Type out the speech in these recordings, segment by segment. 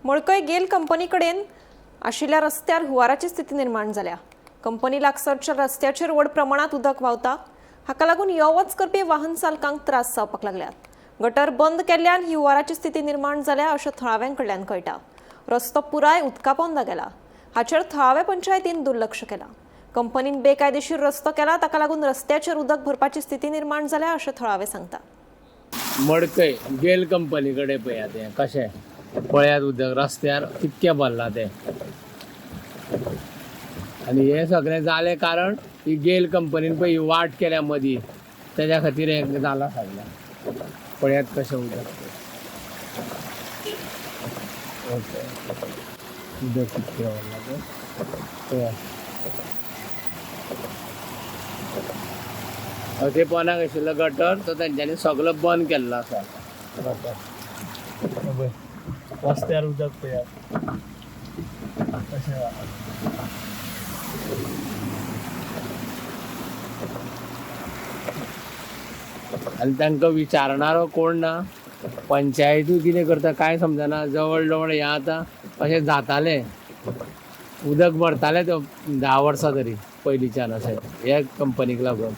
मडकय गेल कंपनी कडेन आशिल्ल्या रस्त्यार हुंवाराची स्थिती निर्माण जाल्या. कंपनी लागसरच्या रस्त्याचेर व्हड प्रमाणात उदक व्हांवता. हाका लागून यो वच करपी वाहन चालकांक त्रास जावपाक लागल्यात. गटर बंद केल्ल्यान ही हुंवाराची स्थिती निर्माण जाल्या अशें थळाव्यां कडल्यान कळटा. रस्तो पुराय उदका पोंदा गेला. हाचेर थळाव्या पंचायतीन दुर्लक्ष केलां. कंपनीन बेकायदेशीर रस्तो केला, ताका लागून रस्त्याचेर उदक भरपाची स्थिती निर्माण जाल्या अशें थळावे सांगता. मडकय गेल कंपनी कडेन पळयात हें कशें पळयात, उदक रस्त्यार कितकें भरलां तें. आनी हें सगळें जालें कारण ही गेल कंपनीन पळय ही वाट केल्या मदीं, तेज्या खातीर हें जालां सगळें. पळयात कशें उदक. ओके, उदक कितकें भरलां तें पळयात. अशें पोनाक आशिल्लो गटर तो तेंच्यांनी सगलो बंद केल्लो आसा गटर. पळय रस्त्यार उदक पळयात कशें जालां. आनी तांकां विचारणारो कोण ना. पंचायतूय कितें करता कांय समजना. जवळ जवळ हें आतां अशें जातालें, उदक भरतालें तो 10 वर्सां तरी पयलींच्यान अशें हे कंपनीक लागून.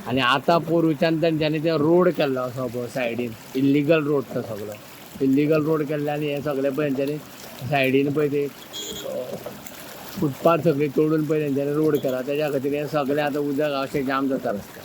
आनी आतां पोरूच्यान तेंच्यांनी ते रोड केल्लो आसा पळय सायडीन, इल्लिगल रोड तो सगलो इल्लिगल रोड केल्ले. आनी हें सगळें पळय तेंच्यांनी सायडीन पळय ते फुटपाथ सगळी तोडून पळय तेंच्यांनी रोड केला. तेज्या खातीर हें सगळें आतां उदक अशें जाम जाता रस्त्यार.